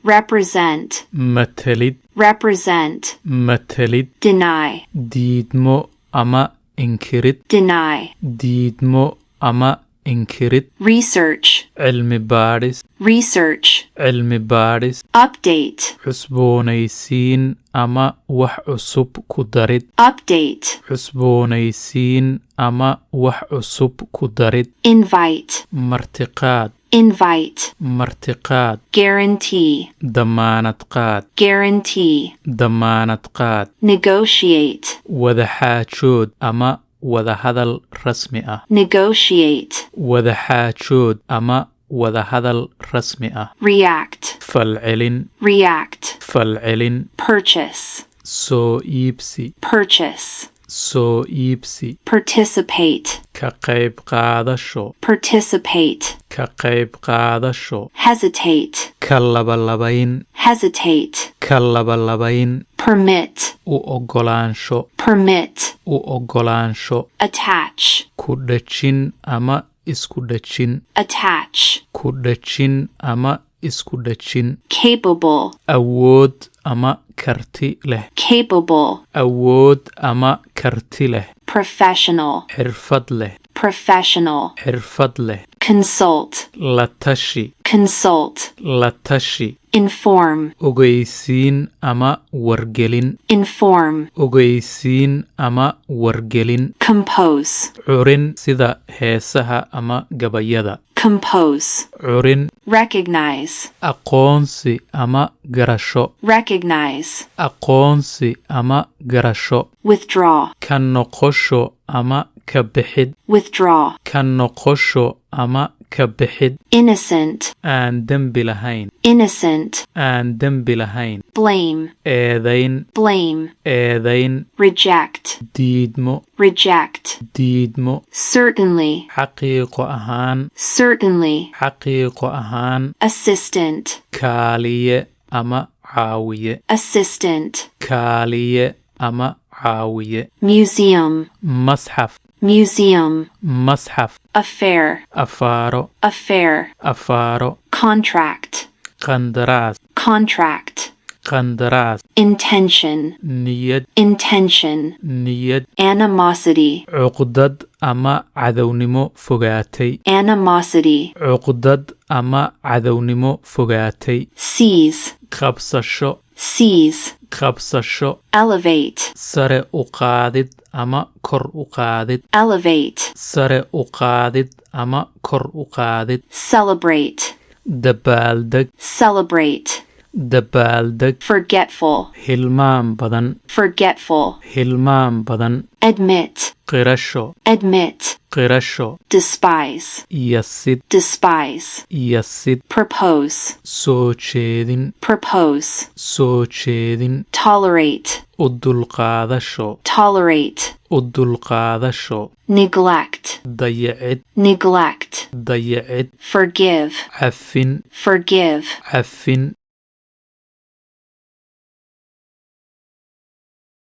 Represent. Matelid. Represent. Matelid. Deny. Diidmo ama inkirid. Deny. Diidmo ama inkirid. Research. Cilmi baadhis. Research. Cilmi baadhis. Update. Cusboonaysiin ama wax cusub ku darid. Update. Cusboonaysiin ama wax cusub ku darid. Invite. Martiqaad. Invite. Martiqaad. Guarantee. Damaanad qaad. Guarantee. Damaanad qaad. Negotiate. Wadaxaajood ama wadahadal rasmi ah. Negotiate. Wadaxaajood ama wadahadal rasmi ah. React. Falcelin. React. Falcelin. Purchase. Soo iibsi. Purchase. Soo iibsi. Participate. Ka qayb qaadasho. Participate. Ka qayb qaadasho. Hesitate. Ka labalabayn. Hesitate. Ka labalabayn. Permit. U oggolaansho. Permit. U oggolaansho. Attach. Ku dhejin ama isku dhejin. Attach. Ku dhejin ama isku dhejin. Capable. Awood ama karti leh. Capable. Awood ama karti leh. Professional. Xirfad leh. Professional. Xirfad leh. Consult. La tashi. Consult. La tashi. Inform. Ogeysiin ama wargelin. Inform. Ogeysiin ama wargelin. Compose. Curin sida heesaha ama gabayada. Compose. Curin. Recognize. Aqoonsi ama garasho. Recognize. Aqoonsi ama garasho. Withdraw. Ka noqosho ama ka bixid. Withdraw. Ka noqosho ama ka bixid. Innocent. Aan dembi lahayn. Innocent. Aan dembi lahayn. Blame. Eedayn. Blame. Eedayn. Reject. Diidmo. Reject. Diidmo. Certainly. Xaqiiqo ahaan. Certainly. Xaqiiqo ahaan. Assistant. Kaaliye ama caawiye. Assistant. Kaaliye ama caawiye. Museum. Masxaf. Museum. Masxaf. Affair. Afaaro. Affair. Afaaro. Contract. Qandaraas. Contract. Qandaraas. Intention. Niyad. Intention. Niyad. Animosity. Cuqdad ama cadownimo fogaatay. Animosity. Cuqdad ama cadownimo fogaatay. Seize. Qabsasho. Seize. Qabsasho. Elevate. Sare u qaadid ama kor u qaadid. Elevate. Sare u qaadid ama kor u qaadid. Celebrate. Dabaaldeg. Celebrate. Dabaaldeg. Forgetful. Hilmaan badan. Forgetful. Hilmaan badan. Admit. Qirasho. Admit. Qirasho. Despise. Yasid. Despise. Yasid. Propose. Soo jeedin. Propose. Soo jeedin. Tolerate. U dulqaadasho. Tolerate. U dulqaadasho. Neglect. Dayacid. Neglect. Dayacid. Forgive. Cafin. Forgive. Cafin.